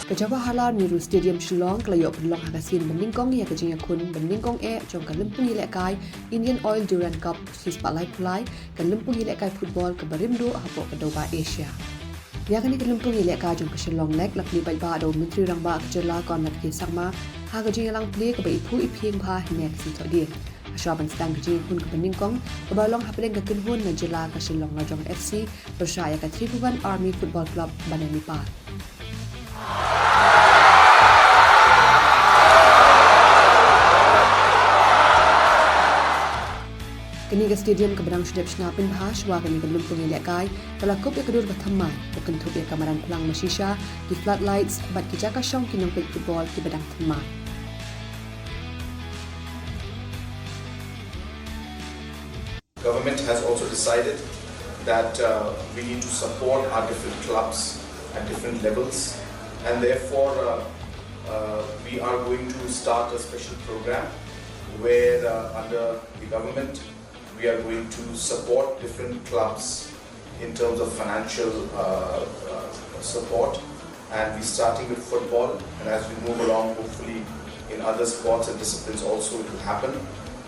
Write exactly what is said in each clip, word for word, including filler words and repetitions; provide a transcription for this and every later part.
Ka Jawaharlal Nehru Stadium Shillong ka la ïoh pynlong ha ka sien banyngkong ïa ka jingïakhun banyngkong eh jong ka lympung ïalehkai Indian Oil Durand Cup shispah laiphew lai, ka lympung ïalehkai football kaba rim duh hapoh ka dewbah Asia. Ïa kane ka lympung ïalehkai jong ka Shillong Lake la plie paidbah da u Myntri Rangbah ka jylla Conrad K Sangma ha ka jingïalang plie kaba iphuh iphieng bha hynne ka sngi Thohdieng. Hashwa ban sdang ka jingïakhun kaba nyngkong kaba long hapdeng ka kynhun na jylla ka Shillong Lajong F C pyrshah ïa ka Tribhuvan Army Football Club ba na Nepal. Kane ka stadium kaba dang shu dep shna pynbha shuwa kane ka lympung ïalehkai ka la kup ïa ka dur ba thymmai, ba kynthup ïa ka madan phlang ba shisha, ki floodlights bad ki jaka shong ki nongpeit football kiba dang thymmai. Government has also decided that uh, we need to support our different clubs at different levels, and therefore uh, uh, we are going to start a special program where uh, under the government we are going to support different clubs in terms of financial uh, uh, support, and we're starting with football, and as we move along, hopefully in other sports and disciplines also it will happen.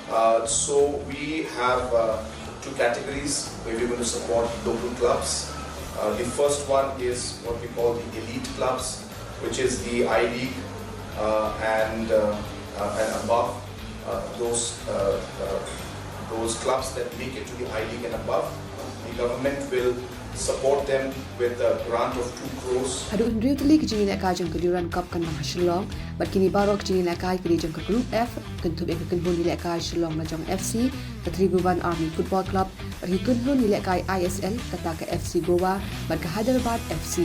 Uh, so we have uh, two categories where we're going to support local clubs. Uh, the first one is what we call the elite clubs, which is the I League uh, and uh, uh, and above. Uh, those uh, uh, those clubs that make it to the I League and above, the government will support them with a grant of two crores. Haduh hynriew tylli ki jingïalehkai jong ka Durand Cup kan long ha Shillong, bad kine baroh ki jingïalehkai ki dei jong ka Group F, kynthup ïa ka kynhun ïalehkai Shillong Lajong F C, ka Tribhuvan Army Football Club, bad ki kynhun ïalehkai I S L, kata ka F C Goa bad ka Hyderabad F C.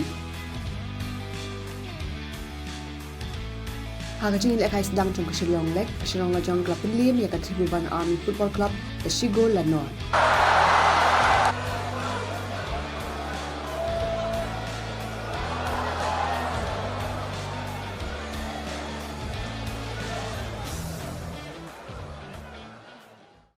Ha ka jingïalehkai sdang jong ka Shillong Lake, ka Shillong Lajong ka la pynliem ïa ka Tribhuvan Army Football Club da shi gol la nol.